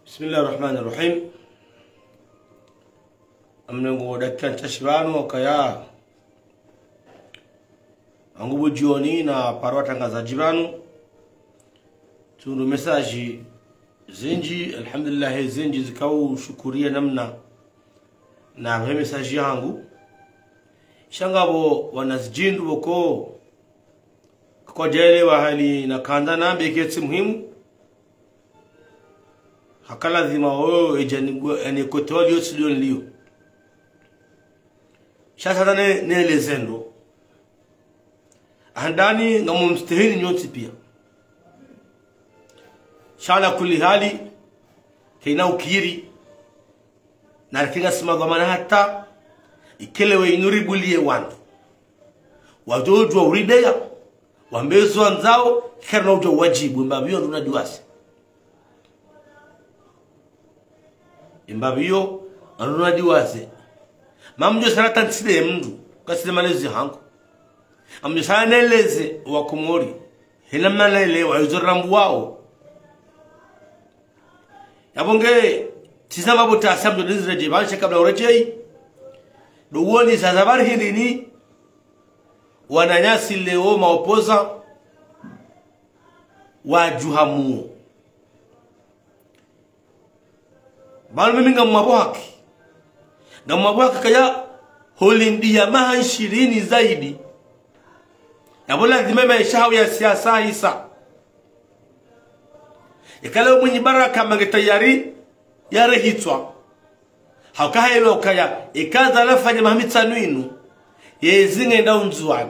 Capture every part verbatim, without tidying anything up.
بسم الله الرحمن الرحيم. Amnengo dakika ntsashi pvanu wakaya. Angu bo jioni naparo watrangazadji pvanu. Tsundu message zindji, alhamdulillah, zindji zikao shukuriya namna napve message yangu. Sha ngapvo wanazidjindru pvoko kwadjaelewa hali nakandza nambe ketsi muhimu. Haka lazima oyo edja ni gwe-, ene kote walio tsi ndo nilio. Sha tsandza ne, neleze ndo. Handani ngamumstehini nyontsi pia. Sha ala kulli hali, kayina ukiri. Narikinga sima dhwamana hata, ikelewe inu ribuliye wandru. Wadjo udjuwa urideya, wambe zo wandzao, karina udjuwa wadjibu, mbapvi yo ndo na diwaze. Mbapvi yo, ndo na diwaze. Mamdjo sala tantside mndru, kasile malezi hangu. Amdjo sala neleze wakomori, hena mana ile wa yuzo rambu wao. Yapvo nge, tsisa mapvo tasa mdjo nizire dje pvanu sha kabla uredjeyi. Ndo uwoni za habari hindri ni, wananyasi leo maopoza, wadjuhamu. Pvanu mimi ngamwambo haki. Ngamwambo haki kaya holindi ya maha ishirini zaidi. Yapvo lazima maesha hawo ya siasa isa. Ikale Mwinyi Baraka mange tayari yarehitswa. Hauka hayelewa ukaya, ika ndza lafanya maha mitsanu inu, yezi ngenda Undzuwani.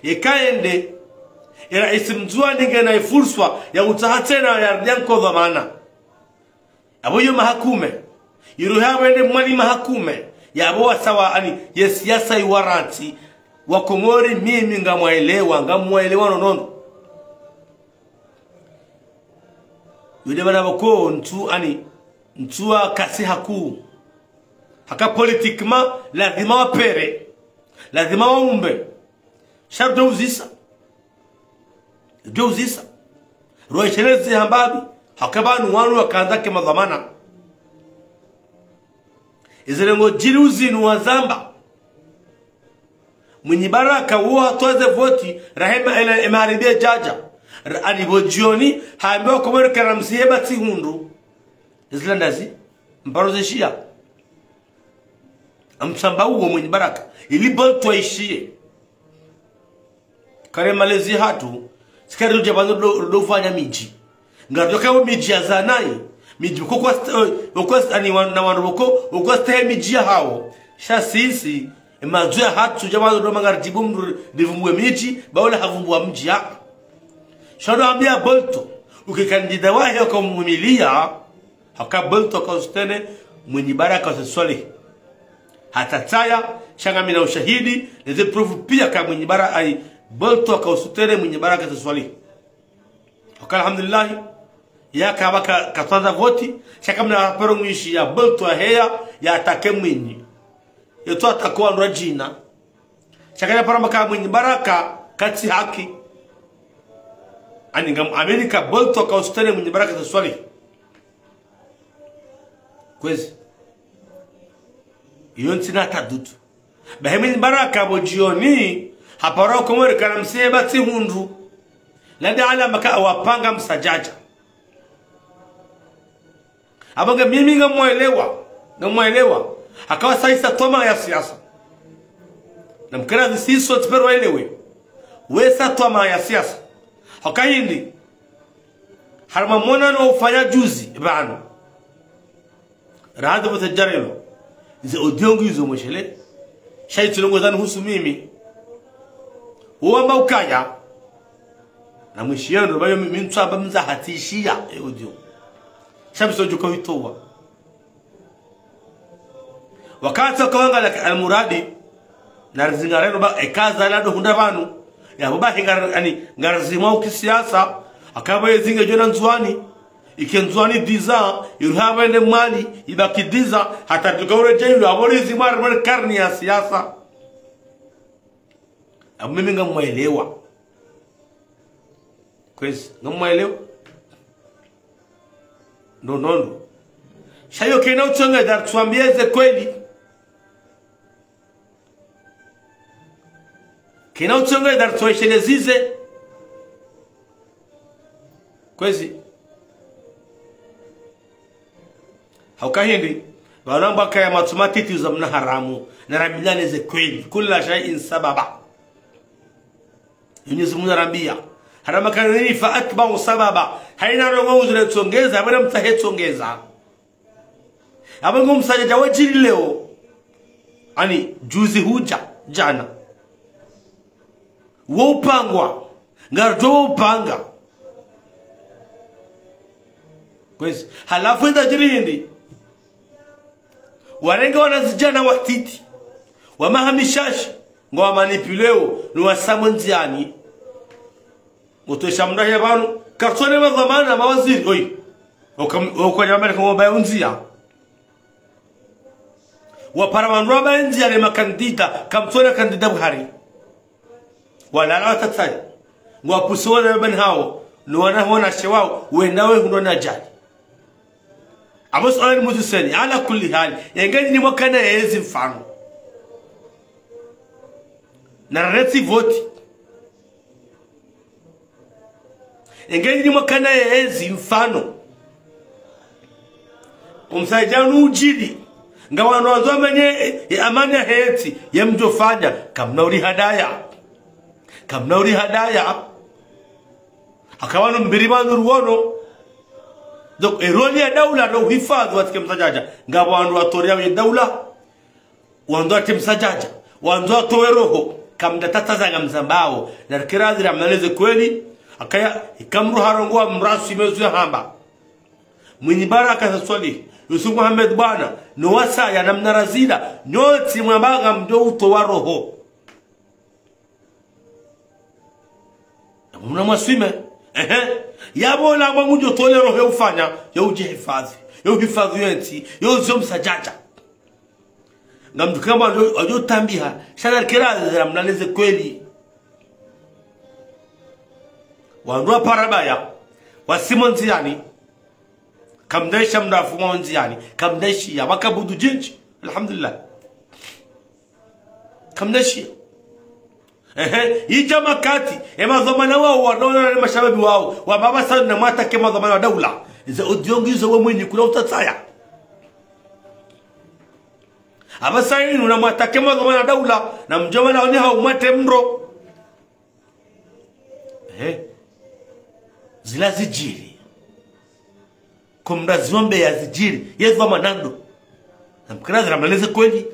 Ika yende, eraisi Mndzuwani ngena ifurswa ya utsaha tsena ya ridiya nkodho mana. Yapvo yo maha kume, yiruha wende Mwali maha kume, yapvo wasawa ani, ye siasa iwarantsi, wakomori mimi ngamwaelewa, ngamwaelewa nonono. Yule bana pvoko ntsu ani, ntsu wa kasi haku. Haka politiquement, lazima wapere. Lazima waumbe. Sha rudjo uzisa. Rudjo uzisa. Rwaishelezi hambapvi. Haka pvanu wanu wakandza ke madhwamana. Izirengo djiri uzinu wazamba. Mwinyi Baraka uwo hatwaze voti, rahema ele emaharibie djadja. Ra-, ani pvo jioni, hambe wakomori kara msihe ba tsi hundru. Zila ndazi, mparo zishiya. Amsamba uwo Mwinyi Baraka, ili Bolto waishiye. Kare malezi hatru, tsi kare rudja pvanu ndo, ndo fanya midji. Ngaridjo kaya midji ya zanayi, midji pvoko kwa st-, eh, pvoko st-, ani wan-, na wandru pvoko, pvoko stehi midji ya hawo. Sha sisi, emadzu ya hatru, dja pvanu ndo manga ridjibu mndru, rivumbuwe midji, ba ula havumbuwa mdji ya. Sha ndo ambia Bolto, uke kandida wahe waka umwimiliya, haka Bolto haka usutene, Mwinyi Baraka Said Soilihi. Hata tsaya, sha ngamina ushahidi, neze preuve pia ka Mwinyi Bara-, ai, Bolto haka usutene, Mwinyi Baraka Said Soilihi. Haka alhamdulillahi, yaka pvaka katwaza voti, sha kamna haparo mwishi ya Bolto ya heya, ya atake Mwinyi. Yetu atako wandru wa djina. Sha kaya para maka Mwinyi Baraka, katsi haki. Ani ngam amini ka Bolto haka usutene Mwinyi Baraka Said Soilihi. Kwezi. Iyo ntsina hata dutu. Bahi Mwinyi Baraka pvo jioni, haparo wakomori kara msihe ba tsi hundru. Lada ala maka awapanga msadjadja. Apvo nge mimi ngamwaelewa, ngamwaelewa. Haka wasaisa twama ya siasa. Na mkera zisiso tsipero waelewe. Wesa twama ya siasa. Haka hindri. Harumwa mwonano ufanya juzi, pvanu. Raha pvo tsi djarelo. Ize audio ngu izo mweshele. Sha itsi ndrongo zanihusu mimi. Uwamba ukaya. Na mwishiyo ndo bayo mi-, mi ntsamba mdza hatsishiya, e audio. Sha mi sodjo ka huitowa. Wakati waka wangala ka almuradi, na rizingareno ba, eka zala ndo hundra pvanu. Yapvo bahi ngar-, ani, ngarizimwa ukisiasa, haka pvo yezi ngedjo na Ndzuwani, ike Ndzuwani dix ans, yiruha pvo yende Mwali, ibaki dix ans, hata tuka uredjeyi, yapvo rizimwa harimwa karne ya siasa. Apvo mimi ngamwaelewa. Kwezi, ngamwaelewa. Ndo, ndo, ndo. Sha yo kena utsongeza ritsuambiye ze kweli. Kena utsongeza ritsuesheleze ze. Kwezi. Hauka hindri, pvanu amba kaya matso matiti uza mna haramu, na rambilane ze kweli. Kulla shay'in sababa. Mwenyezi Mungu narambiya. Haramba kana nini fa atba'u sababa. Hayina ndrongoo uzile tsongeza, apvana mtsahe tsongeza. Apvo ngo msadjadja wadjiri leo. Ani, juzi hudja, djana. Wo upangwa, ngaridjo wo upanga. Kwezi, halafu enda djiri hindri. Warenge wanazidjana watiti. Wa maha mishashi, ngo wamanipuleo, ni wasamwe ndziani. Ngotwesha mndahi ya pvanu, kartsone madhwamana, mawaziri, oyi. Oka-, okwa nyamba ni kama baya undzia. Wapara wandru wabaya ndzia ne makandida, kamtsona kandida buhari. Walala watatsaya. Ngwapusi wana wabani hawo, no wana hona shewao, wenda we hundro na ajali. Apvo suala ni muziseni, ala kulli hali, yenge nyinyi mwakana yezi mfano. Na raretsi voti. Yenge nyinyi mwakana yezi mfano. Umsaidia nudjiri. Nga wanu wandzo wamenye, e, e, amani ya hentsi, ye mdjofanya, kamna uri hadaya. Kamna uri hadaya. Haka wanu mbiri pvanu ruono. Donc, e rôle ya daula ndo uhifadhwi watsike msadjadja. Ngapvo wandru watoria ye daula. Wandzo wate msadjadja. Wandzo watowe roho. Kamdatataza ngamzambao. Na rikira zira mnaleze kweli. Akaya, ikamru harongoa mrasu imezu ya hamba. Mwinyi Baraka Said Swalihi. Yusuf Mohamed bwana. No wasaya na mnarazila. Nyontsi mwamba ngamdjo utowa roho. Mna mwaswime. Ehe. Yapvo na mwangu djo tole roho ya ufanya, ya udjihifadhwi, ya uhifadhwi yentsi, ya uzio msadjadja. Ngamdukamba wadjo, wadjo tambiha, sha na rikira zira mnaleze kweli. Wandru wapara baya, wasimwa ndziani, kamdaisha mndrafu mwa ndziani, kamdaishiya, wakabudu djindji. Alhamdulillah. Kamdaishiya. Ehe, idja makati, e madhwamana wao, wanaona ne mashababi wao, wamba apvasa na mwatake madhwamana wa daula. Ze audio ngizo we mwinyi kuna utatsaya. Apvasa inu na mwatake madhwamana wa daula, na mdjomba na oni hau mwate mro. Eh. Zila zidjiri. Kumra ziombe ya zidjiri. Ye dhwamana ndo. Na mkira zira mnaleze kweli.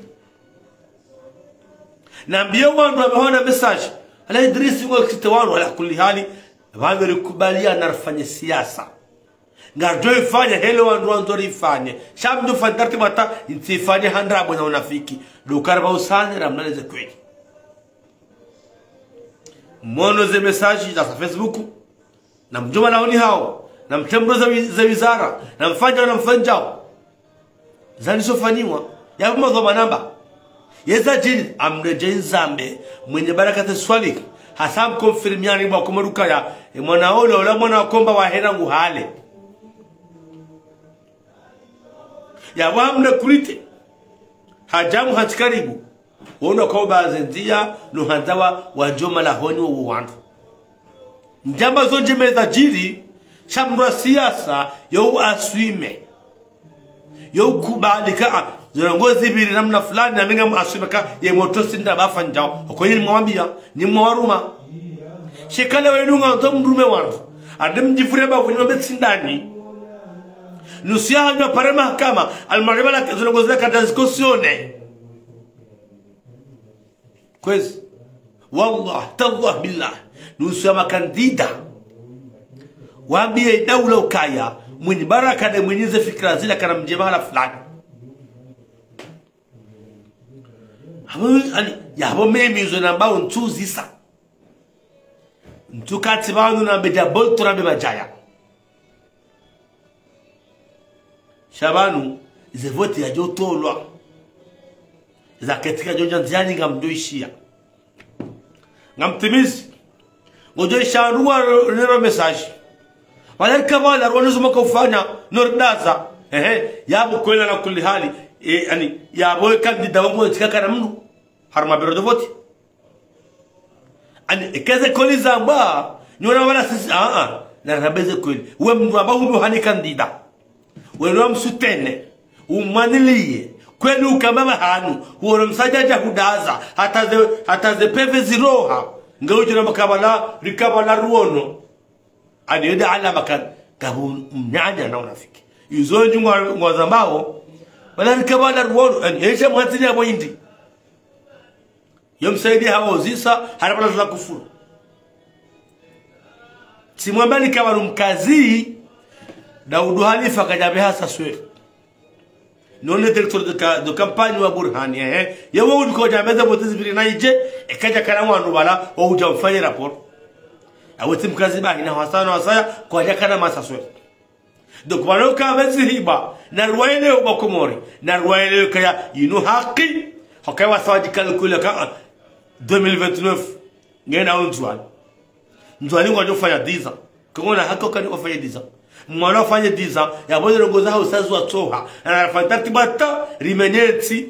Nambiye wandru wamehona message. Ala Idrisi ngo kite wandru ala kulli hali. Pvanu rikubaliana rifanye siasa. Ngaridjo ifanya hele wandru wandzo rifanye. Sha mdjo fanya tartibu hata ntsi ifanye ha ndrabo na unafiki. Ndo ukari pvausane ra mnaleze kweli. Mwono ze message za sa Facebook. Na mdjomba na oni hao. Na mtembo za wi-, za wizara. Na mfanya na mfanjao. Zanisofanyiwa. Yapvo madhwamana mba. Yeza djiri, amredje nzambe. Mwinyi Baraka Said Swalihi. Hasa mkonfirmiani bwa kumarukaya. E mwana ole, ola mwana wakomba wahera ngu hale. Yapvo hamna kulite. Hadjamu hatsikaribu. Wono kwa ubaze ndziya, no handza wa, wa djomba la honi wo wandru. Ndjamba zo ndjema zadjiri, sha mndru wa siasa, yo uaswime. Yo ukubali ka, ah, zo ndrongoo zipviri namna fulani, na mi ngamuaswime ka, ye motro sindra bafa ndjao. Oko nyinyi mwambiya, nyinyi mwaruma. Shekale wenu ngandzo mrume wandru. Ande mdjifure ba kunyo betsindani. Nusu ya hanyo pare mahakama, almarema la zo ndrongoo zila kata zikosione. Kwezi. Wallah, tallah, billah. Nusu ya makandida. Wambiye daula ukaya, Mwinyi Baraka nde mwinyi ze fikira zila kana mdje mahala fulani. Habo, ani, yapvo mimi zo nambao ntsuzisa. Ntsukatsi pvanu nambe dja bolto nambe madjaya. Sha pvanu, ze voti yadjo tolwa. Za ketika djo dja ndziani ngamdjo ishiya. Ngamtimizi. Ngodjo isha ruwa nero message. Wala rika pvala ruwanu zo mwaka ufanya, no ridaza. Ehe, yapvo kweli ala kulli hali, e, yaani, yapvo ye kandida wangu tsikakana mndru harumwa bureau de vote. Yaani, eka ze kweli zamba, nyona wala sisi, a, a, na rambe ze kweli. We mndru amba hunu hani kandida. We no msutene, umwaniliye. Kweli ukamba pvahanu, huono msadjadja hudaza, hata ze, hata ze peve ziroha. Nge udjo na makabala, rikabala ruono. Yaani, yende alama kan, kabu mnyanya na unafiki. Izo ndjinga ngwazambao, wala rikabala ruono, yaani, esha mwatsini ya mwindi. Yo msaidi hawo zisa, harapala zula kufuru. Tsimwamba ni kabaru mkazi, Daudu Halifa kadjabe hasa sweli. None directeur de ca-, de campagne wa Burhani, eh. Yewe uli kodja meza vote zipviri na idje, eka djakana wandru pvala, wa udja mfanye rapport. Awe tsi mkazi bahi na wasaya na wasaya, kwadjakana masa sweli. Donc, pvanu kapvatsi hiba, na ruwaelewe wa Komori, na ruwaelewe kaya yinu haki, hukaya wasa wadji calculer ka, ah, deux mille vingt-neuf, ngena Ndzuani. Ndzuani ngwadjo fanya dix ans. Kangona haki wakani wafanye dix ans. Mwana wafanye dix ans, yapvo ze ndrongoo za hausa zwa tsoha. Na nafanya taratibu hata, rimenye ntsi.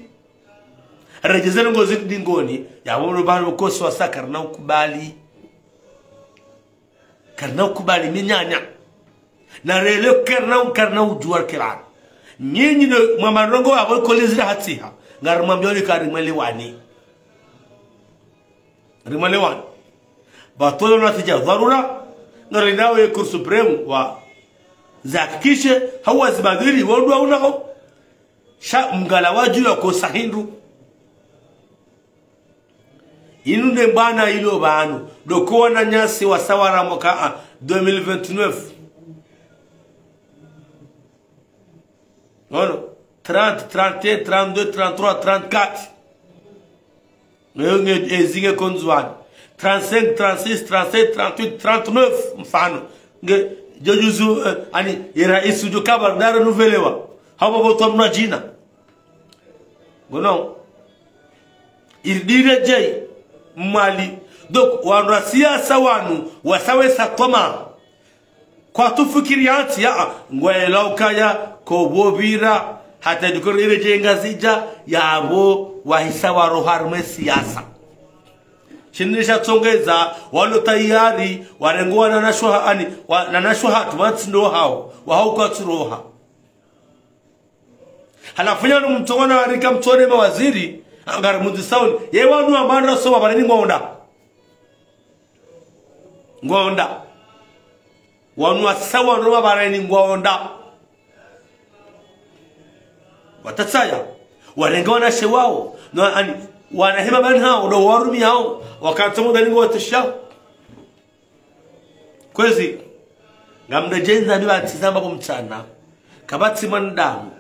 Redjeze ndrongoo zindingoni, yapvo ndo pvanu kosi wasa karina ukubali. Karina ukubali minyanya. Na rele karina, karina udjuwa kila. Nyinyi no mwamba ndrongoo yapvo kweli zila hatsiha. Ngarimwambioni karimwelewani. Rimwelewani. Batolo na tija dharura. Ngarinawe Cour suprême wa zihakikishe, hau wazibadili, wandru wa unaho. Sha mngala wadjuwa kosa hindru. Inu nde mbwana ilo pvanu. Ndo ko wananyasi wasawara mwaka, ah, deux mille vingt-neuf. Ngono, trente, trente et un, trente-deux, trente-trois, trente-quatre. Nge, nge, ezi nge ko Ndzuani. Trente-cinq, trente-six, trente-sept, trente-huit, trente-neuf, mfano. Nge, djo djuzu, eh, yaani, ye raisi udjo kaba, nda renouvelé wa. Hapvo pvo twa mna djina. Ngono. Irdire djei, Mwali. Donc, wandru wa siasa wanu, wasawesa koma. Kwatsufikiri hantsi ya, ngwela ukaya, kopvo pvira, hata dikori ile djenga zidja, yapvo wahisa waroha harumwa siasa. Shindri sha tsongeza, walo tayari, warenge wananyasi wa, yaani, wananyasi wahatru, mantsi ndo hao, wahao kwatsuroha. Halafu nyanu mtsongona warika mtsone mawaziri, ngari mundzi sauni, ye wanu wamba ndra soma pvale ni ngwonda. Ngwonda. Wanu wasa wanu wa bareni ngwonda. Watatsaya. Warenge wananyasi wao. No, yaani, wanahema bani hao, ndo warumi hao. Wakati muda ni ngwatishao. Kwezi, ngamdjo djendza ni pvatsi zamba pvo mtsana. Kapvatsi mwanadamu.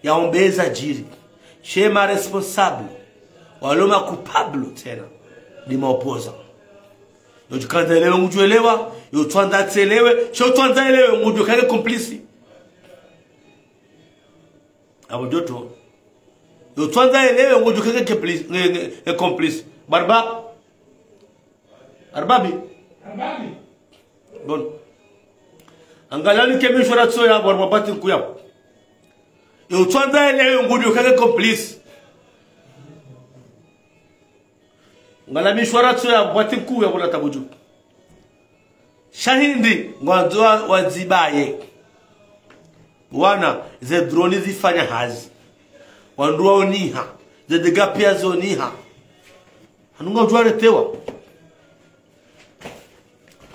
Yaombeza djiri. She ma responsable. Walo ma coupable tsena. Ni ma opposant. Yo djukandza elewe ngudjo elewa, yo tswandza tselewe, sho tswandza elewe ngudjo kake complice. Apvo djoto. Yo tswandza elewe ngudjo kake complice, nge, nge, nge complice. Barba. Arbabi. Bon. Angalani ke mishwara tso ya, bwana mabati nkuya. Yo tswandza elewe ngudjo kake complice. Ngala mishwara tso ya bwati nkuu ya bwana Tabuju. Sha hindri, ngwandzo wa, wazibaye. Wana, ze drone zifanya hazi. Wandru waoniha. Ze dégâts pia zioniha. Hanu ngwadjo arrêtéwa.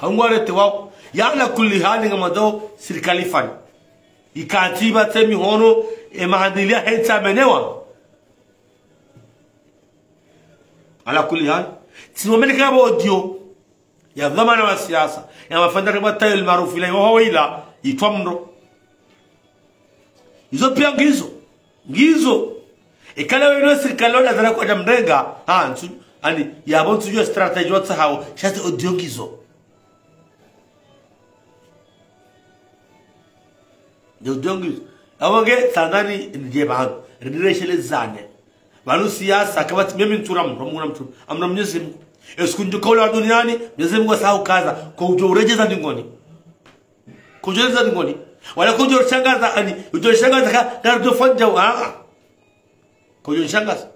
Hanu ngwadjo arrêtéwa. Ya ala kulli hali ngamwandzo sirikali ifanye. Ikantsi ipvatse mihono, e mahandiliya hentsi yamenewa. Ala kulli hal, tsi wameneka pvo audio ya dhwamana wa siasa, ya mafandari wa Tayyar Maruf ila, iwahawo ila, itwa mndro. Izo pia ngizo. Ngizo. Ikala weno sirikali wala zara kwadja mrenga, ha, ntsu, yaani, yapvo ntsudjuwa stratégie watsahawo, sha ze audio ngizo. Nde audio ngizo. Apvo nge, tsandani, ndje pvanu, rinireshele zane. Pvanu siasa, kapvatsi mimi ntsura mndru, mndru, mndru, amna Mwenyezi Mungu. Esiku ndjo kaula duniani, Mwenyezi Mungu asaha ukaza, kwa udjo uredjeza ndingoni. Udjo leza ndingoni. Wala kudjo shangaza, ani, udjo shangaza ka, ka udjo fanya, ah, ah. Kudjo shangaza.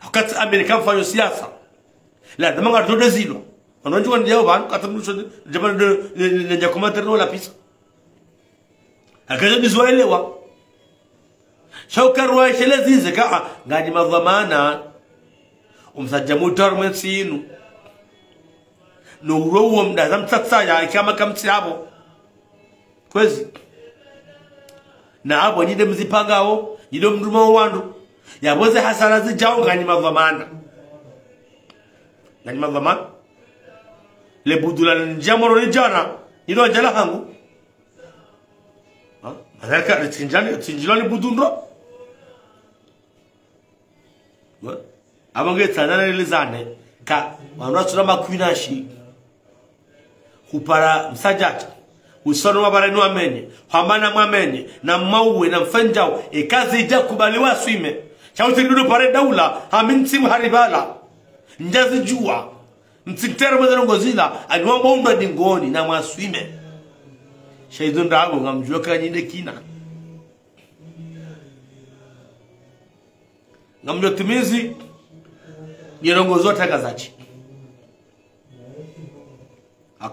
Wakati Amerika mfanyo siasa. La, namanga tudo zilo. Wanu ndjo wandiyao pvanu, kata mdru so, jamani, ne, ne, ne, ne, nja commentaire no la pisa. Akaja bizwa elewa. Sha uka rwa shele zize ka, ah, nganyi madhwamana. Umsadja mutaro mwe ntsi inu. No uro uwo mdaza mtsatsa ya, ikama kamtsi apvo. Kwezi. Na apvo nyi nde mzipangao, nyi nde mrumao wandru. Yapvo ze hasara zidjao nganyi madhwamana. Nganyi madhwamana. Le budula ndja Moroni djana, nyi ndo djana hangu. Ha? Madhalika, tsinjani, tsinjilwa ni budu ndro. Bon. Apvo nge tsanana lile zane. Ka, wandru watsura makwinashi. Hupara msadjata. Usono mabara inu wamenye. Hwamana mwamenye. Na mwauwe, na mfanyao. Eka zidja kubaliwa swime. Sha utsi dudu pare daula. Hamintsi mharibala. Ndja zidjuwa. Mtsintere mweze ndrongo zila. Ani wamba undwa ndingoni. Na mwaswime. Sha izo ndrabo ngamdjuwa ka nyi nde kina. Ngamdjo tumizi, nyerongozo watrangazadji.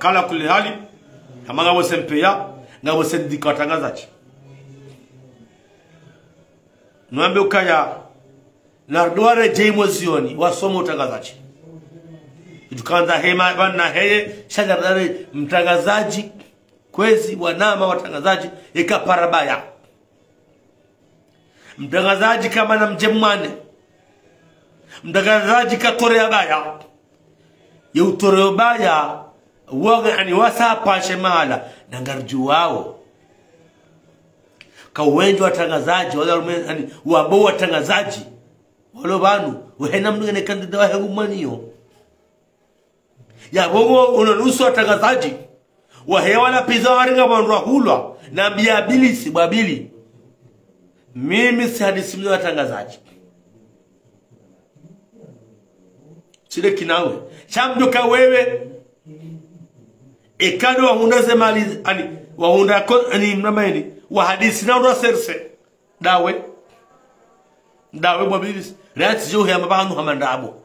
Ala kulli hali, hama ngapvo S M P A, ngapvo sendika watrangazadji. Nwambe ukaya, narudi waredjei mwezioni, wasome utrangazadji. Itukandza hema, pvanu na heye, sha narudi mtrangazadji, kwezi, wanama watrangazadji, eka para baya. Mtrangazadji kamana mdje mwane. Mtrangazadji katore ya baya. Ye utore ya baya, wage ani wasa pashe mahala, na ngaridjuwao. Ka wendji watrangazadji, wala rume, ani, wabo watrangazadji. Walo pvanu, wehena mndru ngene kandida wahe ngumwaniyo. Yapvo ngo unonusu watrangazadji. Waheya wala pviza waringa pvandru wahulwa. Nambiya Ibilisi, bwa Ibili. Mimi sihadisi mno watrangazadji. Tsi nde kinawe. Sha mdru ka wewe. Eka ndo wahundra ze mali, ani, wahundra ko, ani, mnamaini. Wahadisi na undra serse. Ndawe. Ndawe bwa Ibilisi. Riyatsi djo hema pvanu hama ndrabo.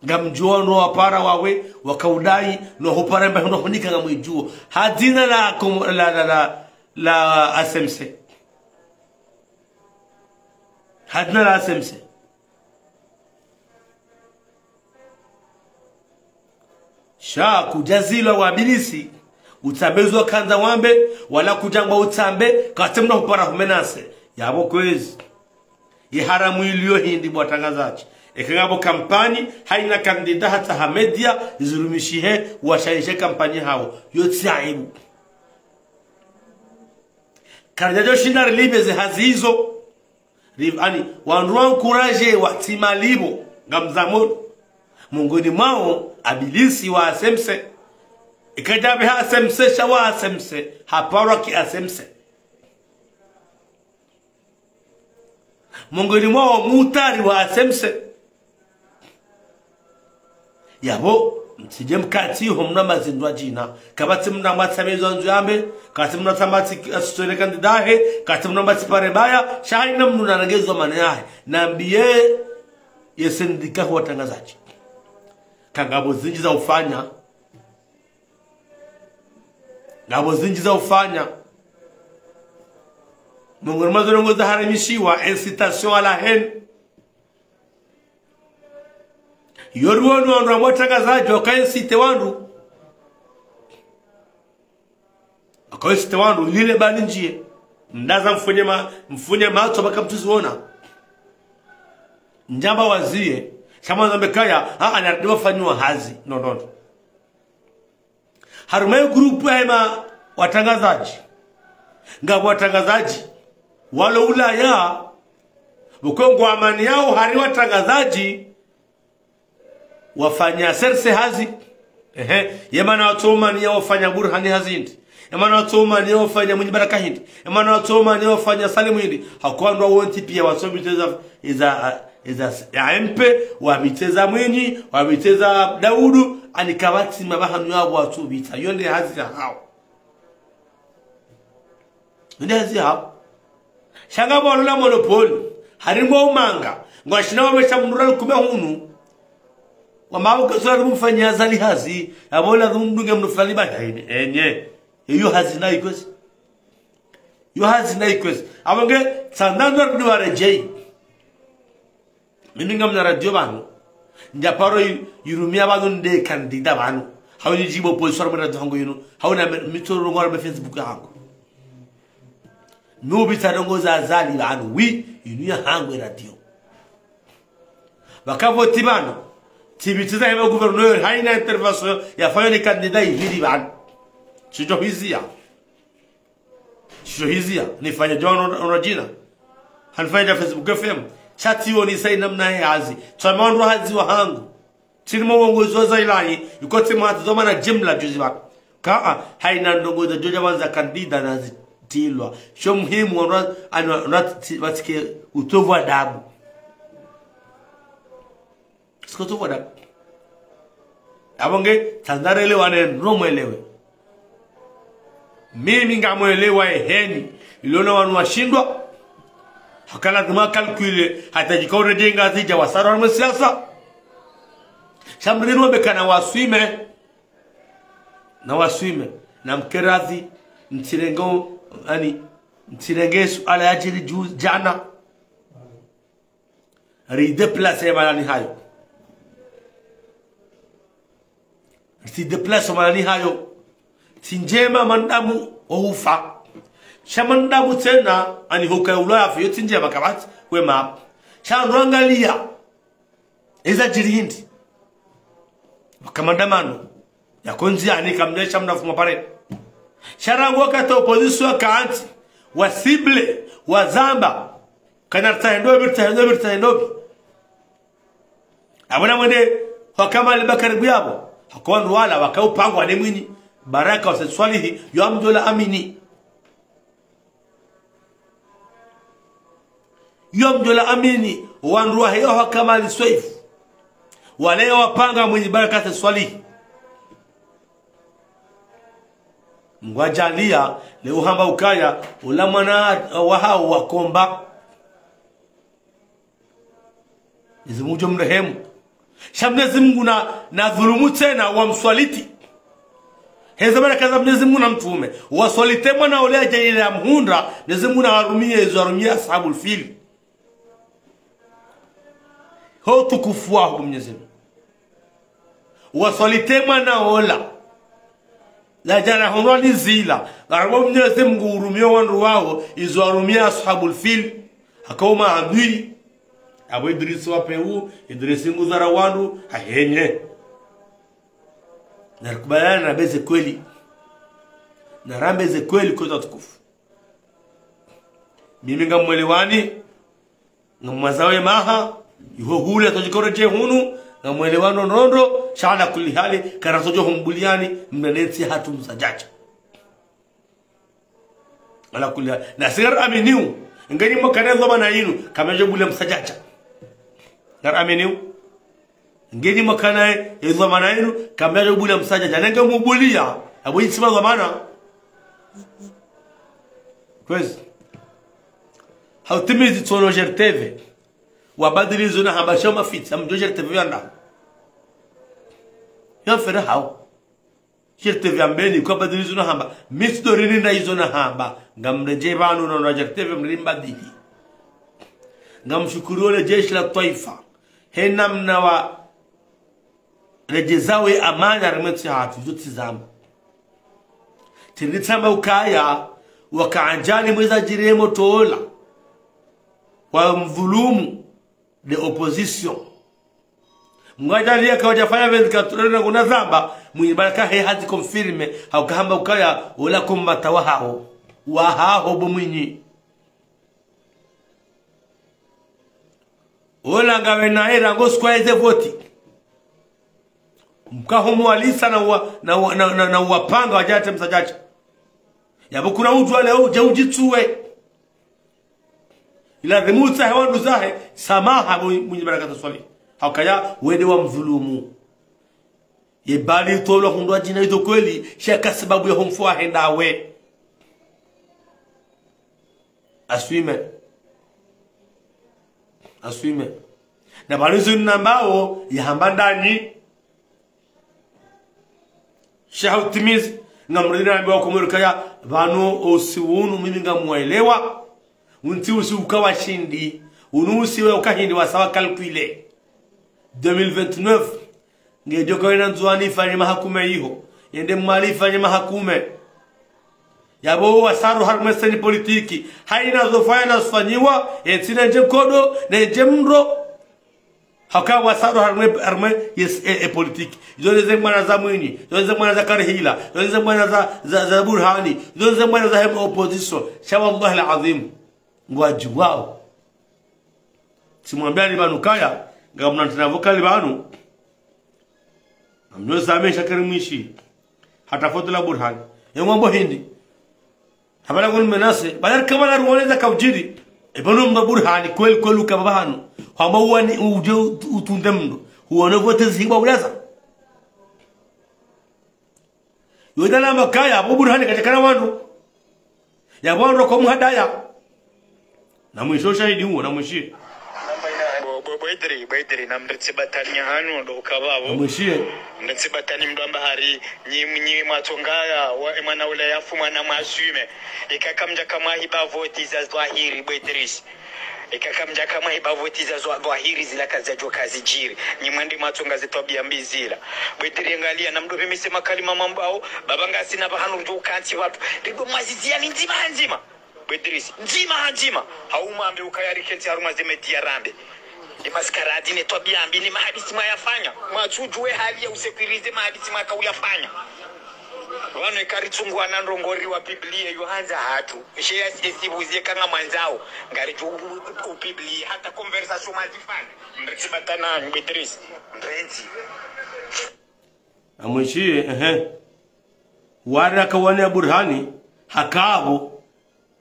Ngamdjuwa no wapara wawe, wakaudai, no hupara mba huno hunika ngamwidjuwa. Ha dzina la komo-, la, la, la, la S M C. Ha dzina la S M C. Sha kudjazilwa wa Ibilisi, utsambe zo kandza wambe, wala kudjangwa utsambe, katsi mna hupara humenase. Yapvo kwezi. Ye haramu iliyo hindri bo watrangazadji. Eka ngapvo kampanyi, haina kandida hata ha media, zirumishihe, washaishe kampanyi hawo. Yo tsi aibu. Karidjadjo shinda rilipve ze hazi izo. Riv-, ani, wandru wa encourager wa tsi malipvo, ngamdzamono. Mongoni mwawo, Ibilisi wa S M C. Eka djapve ha S M C, sha wa S M C, haparwa ki S M C. Mongoni mwawo mutari wa S M C. Yapvo, mtsidje mkati ho mna mazindwa djina. Kapvatsi mna mwatsambe zo ndzo yambe, kapvatsi mna tsamba tsi-, asitswele kandida he, kapvatsi mna mwatsi pare baya, sha haina mnu narangezo mane yahe. Nambiye, ye sendika ho watrangazadji. Ka ngapvo zindji za ufanya, ngapvo zindji za ufanya. Mongoni mwa zo ndrongo za haramishiwa, incitation à la haine. Yo riwono wandru wa watrangazadji, waka inciter wandru. Waka inciter wandru, lile bani ndjiye. Ndaza mfunye ma-, mfunye matso mpaka mtsuziwona. Ndjamba waziye, sha mwandza mbe kaya, ha, anarudi wafanyiwa hazi. No, no, no. Harumwa ye groupe ya hema watrangazadji. Ngapvo watrangazadji. Walo Ulaya. Pvoko ngwamaniyawo hari watrangazadji. Wafanya serse hazi. Ehe. Ye mana watsomaniya wafanya Burhani hazi hindri. Ye mana watsomaniya wafanya Mwinyi Baraka hindri. Ye mana watsomaniya wafanya Salimu hindri. Hauka wandru wontsi piya watsopviteza iza, iza, ya M P, wapviteza Mwinyi, wapviteza Daudu, ani kapvatsi mapvahanu yapvo watsopvitsa. Yo nde hazi yahawo. Nde hazi hawo. Sha ngapvo walo na monopole. Harimwa umanga. Ngwashindao wamesha mndru ra lukume hunu. Wamba uka sura mfanya Azali hazi. Yapvo la mndru nge mndru fulani ba. Enye. Enye. Iyo hazi na ikwezi. Iyo hazi na ikwezi. Apvo nge, tsandandwa rudi wa redjei. Mimi ngamna radio pvanu. Ndja paro yi-, yirumia pvanu nde kandida pvanu. Hau nidjibu opposition harumwa radio hangu yinu. Hau na me-, mitoro ngora me Facebook hangu. Nupvira ndrongoo za Azali pvanu. Oui, yinu ya hangu ye radio. Pvaka voti pvanu. Tsipvira za hema gouverneur, haina intervention, yafanywa ni kandida yipviri pvanu. Shidjo hizia. Shisho hizia, nifanya djo ono, ono djina. Hanifanya dja Facebook F M. Sha tsiwonisa yi namna ye hazi. Tsama wandru hazi wa hangu. Tsini mo wongozi wa za ilahi, yiko tsi mwa hatsi zo mana jimla juzi pvaka. Kaa, haina ndrongoo za djo dja wandza kandida na zitilwa. Sho muhimu wandru wa-, anu-, wandru wa-, tsi-, watsike utovu wa adabu. Tsike utovu wa adabu. Apvo nge, tsandza relewane, no mwelewe. Mimi ngamwelewa eheni, ilo na wanu washindwa. Haka lazima calcule, hata djika uredje Ngazidja wasara harumwa siasa. Sha mrinu wambe kana waswime. Na waswime. Na mkerazi, mtsirengo, ani, mtsirenge suala yadjiri dju-, djana. Ridéplacer malani hayo. Ridéplacer malani hayo. Tsi ndjema mwanadamu oufa. Sha mwanadamu tsena, ani huka ulwa yafi, yo tsi ndjema kabisa, wema. Sha nrwangalia. Eza djiri hindri. Waka maandamano. Yako ndziani kamdesha mna fuma pare. Sha rangu wakati opposition wakantsi, wa cible, wazamba. Kana ritahe ndopvi, ritahe ndopvi, ritahe ndopvi. Apvo na mwende, hwa Kamali Bakari Buyabo. Hako wandru wala, waka upangwa ne Mwinyi. Baraka wa Said Swalihi, yo amdjola amini. Yo mdjola amini, wandru wahe yo hwa Kamali Swaifu. Wale yo wapanga Mwinyi Baraka Said Swalihi. Ngwadjalia, leo hamba ukaya, ula mwana wahawo wakomba. Mnyezi Mungu djo mrehemu. Sha Mnyezi Mungu na, na dhulumu tsena wamswaliti. Heza baraka za Mnyezi Mungu na mtrume. Waswalite mwana ole adja ile ya mhundra, Mnyezi Mungu na warumie, izo warumie Ashabul Fil. Ho utukufu waho Mnyezi Mungu. Waswalite mwana ola. La djana hono ni zila. Ngarumwa Mnyezi Mungu urumie wandru wawo, izo warumie Ashabul Fil. Haka uma adui. Apvo Idrisi wa pewu, Idrisi nguzara wandru, hahenye. Narikubalana na beze kweli. Narambe ze kweli kwezi watukufu. Mimi ngamwelewani, ngamwazawe maha, iho hule atojikoro dje hunu, ngamwelewano nondo, sha ala kulli hali, karasojo humbuliani, mnanetsi hatru msadjadja. Ala kulli hali. Na si ngari aminiu, ngenyi mwakana ye dhwamana yinu, kamdjajo bulia msadjadja. Ngari aminiu. Ngenyi mwakana ye dhwamana yinu, kamdjajo bulia msadjadja. Nenge mubulia, apvo yitsi ma dhwamana. Kwezi. Hautimizi tsono G R T V. Wabadili zo nahamba sha mafitsi, amdjo G R T V yanda. Yo fere hawo. G R T V ambeni, kwa badili zo nahamba. Mi tsidori ninda izo nahamba. Ngamredjei pvanu na, na G R T V mrimbadili. Ngamshukuru ole jeshi la twaifa. He namna wa redjezao ye amani harimwa entsi hatru, izo tsi zamba. Tsi nditsamba ukaya, waka adjali mweza djiremo tola. Wamdhulumu nde opposition. Mngu adjaliya kawadjafanya vingt-quatre heures na nguna zamba, Mwinyi Baraka he hazi confirmé, hauka hamba ukaya, ola kombata wahaho. Wahaho bo Mwinyi. Ola ngawe naye rangu siku ya eze voti. Mkaho mwalisa na uwa-, na uwa-, na, na, na uwapanga wadjatse msadjadja. Yapvo kuna udjuwa leo udje udjitsuwe. Ilazimu utsahe wandru zahe, samaha Mwi-, Mwinyi Baraka Said Swalihi. Haukaya, wende wamdhulumu. Ye bali itolwa hundrwa djina izo kweli, sha ka sababu ya homfo wahe ndawe. Aswime. Aswime. Na pvanu zinu nambao, yahamba ndani. Sha hutimizi, ngamrudi nambe wakomori kaya, pvanu usi unu mimi ngamwaelewa, untsi usi uka washindi, unu usi we uka hindri wasawa calculer. Deux mille vingt-neuf, ngedjo kawena Ndzuwani ifanye mahakume iho, yende Mwali ifanye mahakume. Yapvo wasaru harumwa scène politique, haina zofanya na zifanyiwa, entsi nendje nkodo, nendje mro. Haka wasaru harumwa, harumwa, yes, e, e politique. Izo nde ze mwana za Mwinyi, izo nde ze mwana za Karihila, izo nde ze mwana za, za, za Burhani, izo nde ze mwana za hema opposition. Sha wallahi al-azim, ngwadjuwao. Tsimwambiani pvanu kaya, ngamna ntsina vokali pvanu. Namnyo zame shakari mwishi. Hata foto la Burhani. Ye mwambo hindri. Hapvana kuni menace. Pvana rikapvana ruwoneza kaudjiri. Epvanu mba Burhani kweli kweli uka pvahanu. Hwamba uwani udje ut-, utunde mndru. Uwone vote zihibwa udaza. Yo idana makaya, apvo Burhani kadjakana wandru. Yapvo wandru kwa muhadaya. Namwishiye ushahidi uwo, namwishiye. Bo, bo, bo Idri, bo Idri, namretse batani hanu, ndo ukapvapvo. Namwishiye. Mretse batani mndru amba hari, nyi, nyi mwatsongaya, wa, mwana ula yafu, mwana mwaswime. Ika kamdjaka mwahiba voti za dhwahiri, bo Idris. Ika kamdjaka mwahiba voti za zwa-, dhwahiri zila kazadjo kazidjiri. Nyi mwende mwatsonga ze twabiya mbi zila. Bo Idri ngaliya namdopve mise makalima mambao. Baba ngasina pvahanu ridjo ukantsi pvatru. Ridjo mwaziziya ni ndzima ha ndzima. Bo Idris, ndzima ha ndzima. Haumwambe ukaya rikentsi harumwa ze média rambe. Ye maskaradi ne twabiya mbi ne mahadisi mwayafanya. Mwatsudjuwe hali ya usécuriser mahadisi mwakauyafanya. Pvanu eka ritsunguwa na ndrongoo riwapublie yo handza hatru. She ya siyesibuzie kanga mwandzao. Ngaridjo u-, u-, upublie hata conversation mwazifanya. Mretse batani, bo Idris. Mrentsi. Amwishiye, ehe. Wari akawane ya Burhani, hakapvo.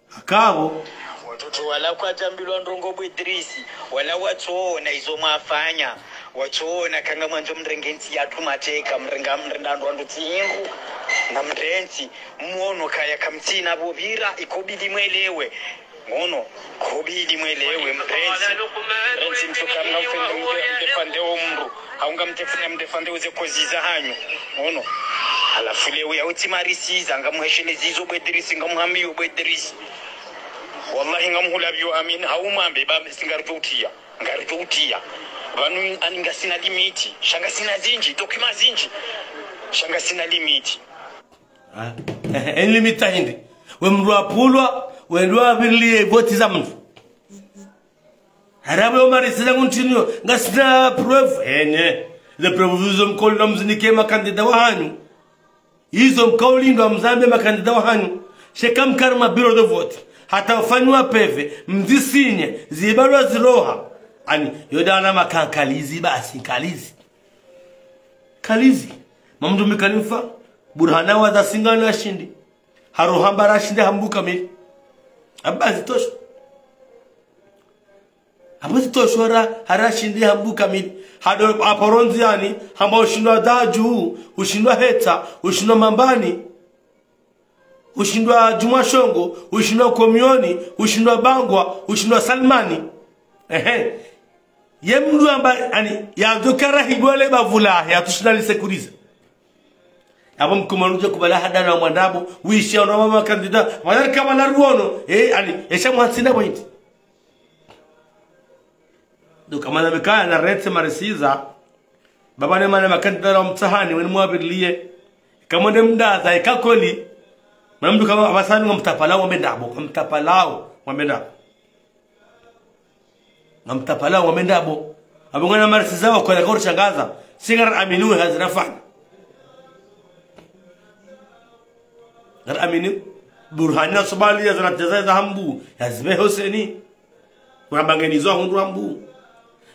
Hakapvo. Watoto wala kwadjambilwa ndrongoo bo Idrisi, wala watsoona izo mwafanya, watsoona kanga mwandzo mrenge ntsi yatru mateka, mrenga mrenda ndrwa ndutsi ingu, na mrentsi, mwono kaya kamtsina pvo pvira, ikobidi mwelewe. Ngono, kobidi mwelewe mrentsi. Mrentsi mtsuka mna ufende mde-, mdefande wo mndru. Haunga mtefuna mdefande uze kozi za hanyu. Ngono. Halafu lewo ya utsimarisiza, ngamuheshelezi izo bo Idrisi, ngamuhambiyo bo Idrisi. Wallahi ngamhulapviyo amin, haumwambe, ba, si ngaridjo utiya. Ngaridjo utiya. Pvanu ani ngasina limiti. Sha ngasina zindji, dokima zindji. Sha ngasina limiti. Ah, eh, eh, limite hindri. We mndru apvulwa, we ndo apvirilie voti za mndru. Harabu yo marisi za ngu ntiniyo, ngasina preuve, enye. Ze preuve zo mkoli na mzinike makandida wa hanyu. Izo mkoli ndo mzambe makandida wa hanyu. Sheka mkari ma bureau de vote. Hata ufanywa peve, mzisinye, zibalwa ziroha. Ani, yo dana makankalizi basi, nkalizi. Kalizi. Mamdru mikalimfa, Burhana wa za singa na shindi. Haroha mba rashinde hambu kamili. Amba zitosha. Amba zitosha ra, harashinde hambu kamili. Hado apvo ronzi yani, hamba ushindwa Dadju, ushindwa Heta, ushindwa Mambani, ushindwa Djumwa Shongo, ushindwa Komioni, ushindwa Bangwa, ushindwa Salmani. Ehe. Ye mndru amba, ani, ya dokara hidwale bavula, ya tushina li sécuriser. Apvo mkomori udja kubala hadana wa mwandapvo, wishiya wana wa makandida, wana rika wana ruono, eh, ani, esha mwatsina point. Donc, amana mekaya na retse marisiza, baba ne mana makandida wa mtsahani, weni mwapvirilie. Kamwende mdaza, eka koli, mwana mndru kama apvasani ngamtapalao, mwambe ndapvo, ngamtapalao, mwambe ndapvo. Ngamtapalao, mwambe ndapvo. Apvo ngwana marisiza wa kwenda kauri shangaza. Si ngara amini we hazirafanya. Ngara amini. Burhani na Subali ya zana teza za hambu. Ya zibe Hoseni. Kuna bangeni zo hundru hambu.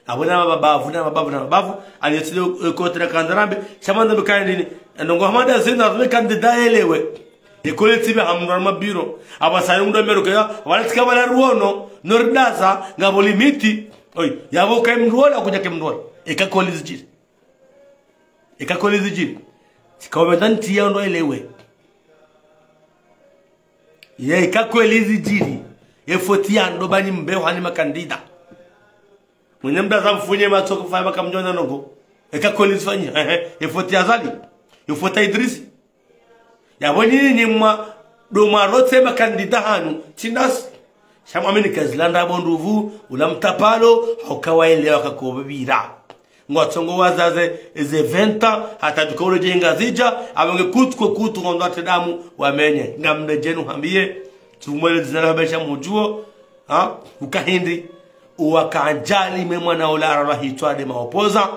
Apvo na mabavu, na mabavu, na mabavu. Aliyotile, eh, kote na kandarambe. Shamanda bikaya ndini. Ndongo Hamada Zina, zime kandida yelewe. Ekole tsibe hamndru wa mabiro. Apvasani mndru wa meruke ya, wala tsika wala ruono, no ridaza, ngapvo limiti. Oi, yapvo kayi mndru wola, kudja ke mndru wola. Eka koli zidjiri. Eka koli zidjiri. Tsika wamenda nti ya ndo elewe. Ye, eka koli zidjiri. Ye foti ya ndo ba nyi mbe hwani makandida. Mwenye mdaza mfunye matso kufanya maka mdjona nongo. Eka kweli zifanye. Ehe. Ye foti ya Azali. Ye foti ya Idrisi. Yapvo nyinyi mwa, ndo mwarotse makandida hanyu. Tsi ndasi. Sha mwamini kazilanda bo nduvu, ula mtapalo, hauka waelewa kakobira. Ngwatsongo wazaze, eze vingt ans, hata djuka ule dje Ngazidja, apvo nge kutu ko kutu, ngondo ate damu, wamenye. Ngamdedjenu hambiye, tsumwele dzina la besha mudjuo, ha? Uka hindri, uwaka adjali me mwana ula aralwa hitswa nde maopoza,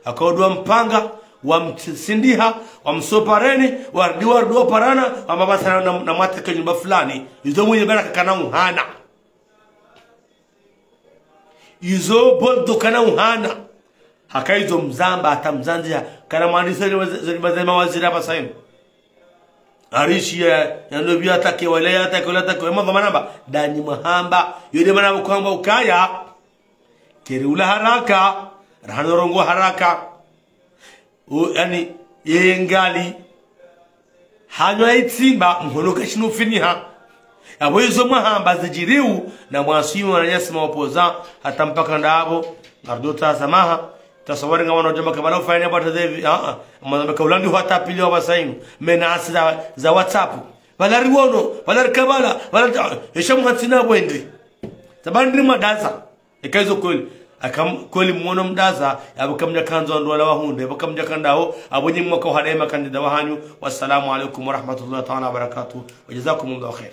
haka ndo wampanga, wamsindiha, wamsopareni, warudi, warudi waparana, wamba basi na, na, na mwata ke nyumba fulani. Izo mwenye bana kakana uhana. Izo Boldo kana uhana. Haka izo mzamba hata mzandziha. Kana mwandisa zeli waze-, zeli waze mawaziri hapvasa inu. Arishi ya, ya ndovi ya take, wale ya take, wale ya take, wema dhwamana mba. Nda nyi mwahamba. Yo nde mana kwamba ukaya. Keri ula haraka. Rahana rongo haraka. O, yaani, yeye ngali. Hanywa itsimba, mhono kashinu finiha. Yapvo izo mwahamba zidjiriu, na mwaswimu wananyasi maopoza, hata mpaka ndapvo, ngarudjo tsaha samaha, tasawari nga wana djama kabala ufanya bata zevi, ah, ah, mwana meka ulandi hwata pili wa basainu, menace za, za WhatsApp. Pvala riwono, pvala rikabala, pvala ta-, esha mwatsina bwendi. Tabandri madaza. Eka izo kweli. Aka m-, kweli mwono mdaza, yapvo kamdja kandzo wandru wala wahundre, yapvo kamdja kandao, apvo nyi mwaka uhadaye makandida wahanyu. Wassalamu alaikum warahmatullahi taala wabarakatuh. Wajazakumullahu khair.